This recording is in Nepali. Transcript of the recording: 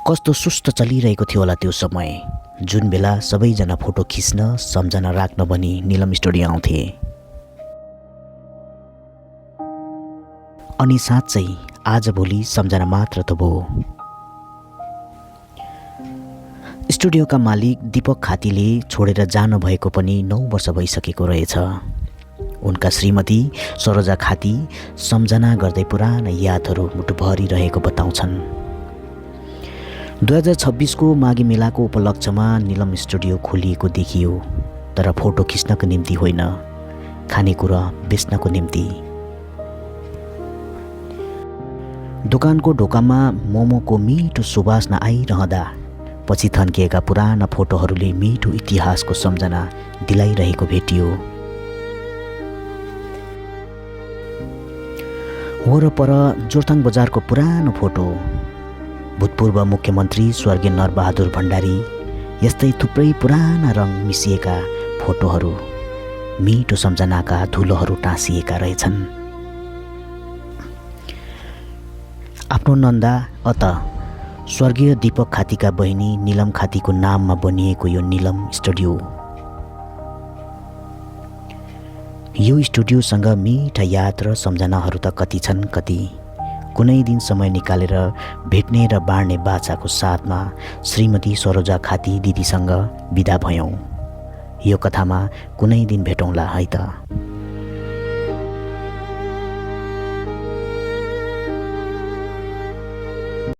कस्तो सुस्त चलिरहेको थियो होला त्यो समय, जुन बेला सबैजना फोटो खिच्न सम्झना राख्न भनी निलम स्टुडियो आउँथे। अनि साँच्चै आजभोलि सम्झना मात्र त भयो। स्टुडियोका मालिक दीपक खातीले छोडेर जानुभएको पनि 9 वर्ष भइसकेको रहेछ। उनका श्रीमती सरोजा खाती सम्झना गर्दै पुराना यादहरू मुटुभरि रहेको बताउँछन्। 2026 को माघे मेलाको उपलक्ष्यमा निलम स्टुडियो खोलिएको देखियो, तर फोटो खिच्नको निम्ति होइन, खानेकुरा बेच्नको निम्ति। दोकानको ढोकामा मोमोको मिठो सुवासना आइरहँदा पछि थन्किएका पुराना फोटोहरूले मिठो इतिहासको सम्झना दिलाइरहेको भेटियो। वरपर जोरथाङ बजारको पुरानो फोटो, भूतपूर्व मुख्यमन्त्री स्वर्गीय नरबहादुर भण्डारी, यस्तै थुप्रै पुराना रङ मिसिएका फोटोहरू, मिठो सम्झनाका धुलोहरू टाँसिएका रहेछन्। आफ्नो नन्दा अत स्वर्गीय दीपक खातीका बहिनी निलम खातीको नाममा बनिएको यो निलम स्टुडियो। यो स्टुडियोसँग मिठा याद र सम्झनाहरू त कति छन् कति। कुनै दिन समय निकालेर भेट्ने र बाँड्ने बाछाको साथमा श्रीमती सरोजा खाती दिदीसँग बिदा भयौँ। यो कथामा कुनै दिन भेटौँला है त।